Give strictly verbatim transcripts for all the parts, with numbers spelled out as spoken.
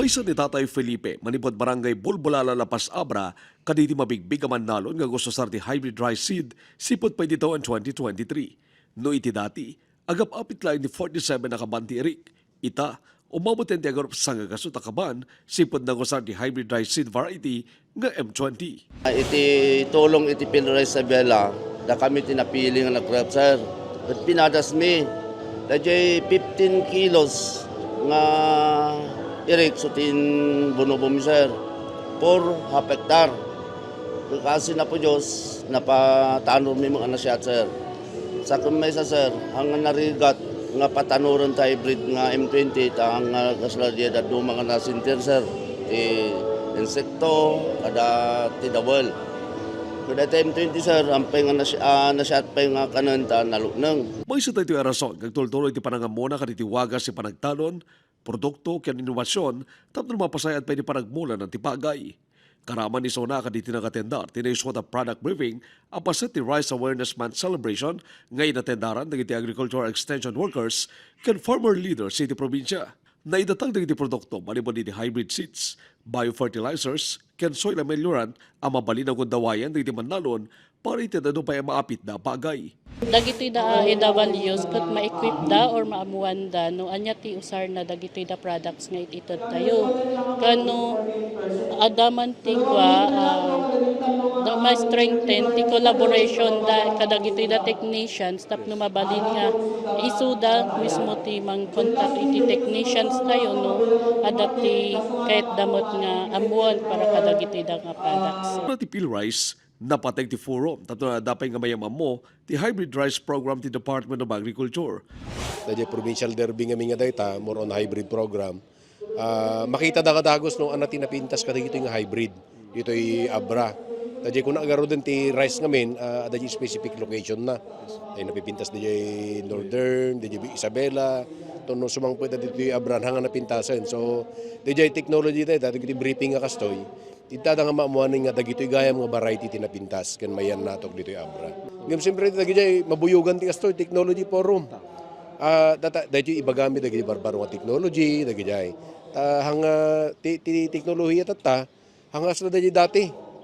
Maysa ni Tatay Felipe, manipud Barangay Bulbulala, La Paz, Abra, kadagiti mabigbig a mannalon nga agusar ti hybrid rice seed sipud pay ditoy a twenty twenty-three. No iti dati, agap-apit laeng ti forty-seven a kaban ti irik. Ita, umabot ti agarup sangagasu a kaban sipud nagusar ti hybrid rice seed variety nga M twenty. Iti tulong iti PhilRice Isabela, dakami ti napili nga nag-crop, sir. Ket pinadasmi, daydiay fifteen kilos nga irik so tin bunubom, sir. Per half hectare. Kasi Apo Dios, napatanormi met a nasayaat, sir. Sa ken maysa, sir, haan nga narigat nga patanoren ti hybrid nga M twenty, ta haan nga kasla diay dadduma nga nasinter, sir, ti insekto, kada ti dawel. Kada ti M twenty, sir, haan pay nga nas-, ah, nasayaat pay nga kanen ta nalukneng. Maysa daytoy a rason nga agtultuloy ti panangammona kadagiti wagas ti panagtalon, produkto ken innovasion tapno mapasayaat pay ti panagmulanan ti pagay. Karaman isuna kadagiti nagatendar ti naisuda a product briefing a paset ti Rice Awareness Month celebration nga inatendaran dagiti agricultural extension workers ken farmer leaders iti probinsia. Naidatag dagiti produkto manipud iti hybrid seeds, biofertilizers, ken soil ameliorant a mabalin a gundawayan dagiti mannalon para iti adu pay a maapitda a pagay. Dagitoy da A E Ws ket ma-equip da or maammuanda no ania ti usarna dagitoy da products nga it-itedtayo. Kano adda man ti kua, ah, da ma-strengthen ti collaboration da kadagitoy da technicians tapno mabalin nga isuda mismo ti mang-contact iti technicians tayo no adda ti kayatda met nga ammuan para kadagitoy da nga products. Kuna ti PhilRice, napateg ti forum tapno adda pay nga mayam-ammo ti hybrid rice program ti Department of Agriculture. Daydiay provincial derby ngamin nga dayta, more on hybrid program. Ah, makita da nga dagus no ania ti napintas kadagitoy nga hybrid ditoy Abra. Daydiay kuna ngaruden ti rice ngamin, ah, adda diay specific location na. Ay napipintas daydiay Northern, daydiay Isabela, tapno sumangpet da ditoy Abra, haan nga napintasen. So, daydiay technology dayta, dagiti briefing nga kastoy. Itedda nga maammuanen nga dagitoy gayam nga variety ti napintas ken mayan natok ditoy Abra. Ngem siyempre, dagidiay mabuyogan ti kastoy, technology forum. Ah, data-, daytoy ibagami dagiti barbaro nga technology, dagidiay. Ta, haan nga ti, ti teknolohiya tatta, haan nga kasla daydiay dati.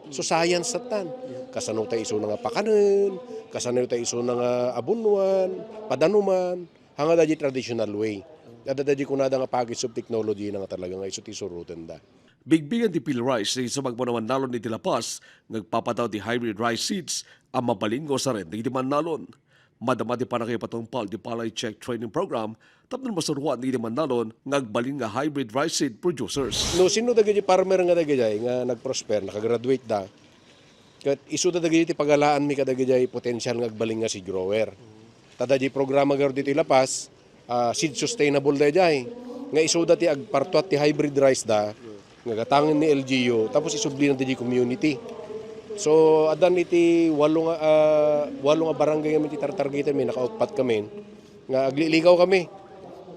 So, science tattan. Kasano ta isuna nga pakanen, kasano ta isuna nga abonoan, padanuman, haan nga daydiay traditional way. Adda daydiay kunada nga package of technology na nga talaga nga isu ti surotenda. Bigbigen ti PhilRice ti sumagmamannalon iti La Paz nga agpapataw ti hybrid rice seeds a mabalin nga usaren dagiti mannalon. Madama ti pannakipatungpal ti Palay Check Training Program tapno masuroan dagiti mannalon nga agbalin nga hybrid rice seed producers. No sino dagiti farmer nga dagidiay nga nagprosper, nakagraduate da, ket isuda dagiti ti pagalaanmi kadagidiay potensial nga agbalin nga seed grower. Ta daydiay programa ngarud ditoy La Paz, ah, seed sustainable daydiay. Nga isuda ti agpartuat ti hybrid rice da, nga gatangen ni L G U, tapos isublina daydiay community. So, addan iti walo nga, ah, walo nga barangay ngamin ti tartargetanmi, nakauppat kami, nga aglilikaw kami.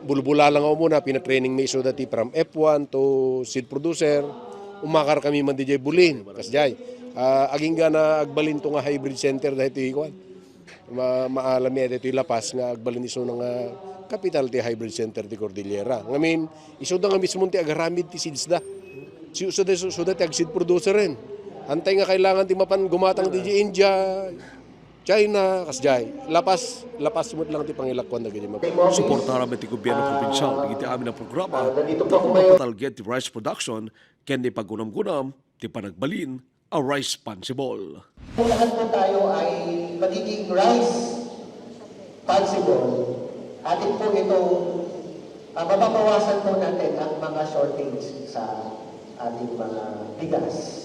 Bulbulala nga umuna, pinatraining mi isuda ti from F one to seed producer. Umakar kami man daydiay Bulin, kasdiay. Ah, agingga na agbalinto nga hybrid center daytoy kuan. Ma-, maalam mi daytoy La Paz nga agbalin isuna nga kapital ti hybrid center ti Cordillera. Ngamin, isuda nga mismo ti agaramid ti seeds da. Si-, isuda, isuda ti agseed produceren. Antay nga kailangan ti mapan gumatang daydiay India, China, kasdiay. La Paz, La Paz met lang ti pangilakuan dagiti mab-, Suportaran met ti gobierno probinsial dagiti amin a programa tapno mapatalged ti rice production ken ni pagunamgunam ti panagbalin a responsible. Kung lahat po tayo ay magiging rice responsible, atin po itong, ah, mababawasan po natin ang mga shortage sa ating mga bigas.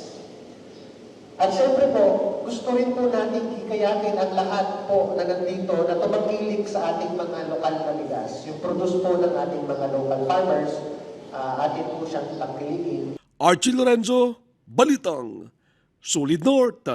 At syempre po, gusto rin po natin hikayatin ang lahat po na nandito na tumakilik sa ating mga lokal na bigas. Yung produce po ng ating mga local farmers, ah, atin po siyang tangkilikin. Archie Lorenzo, Balitang Solid North.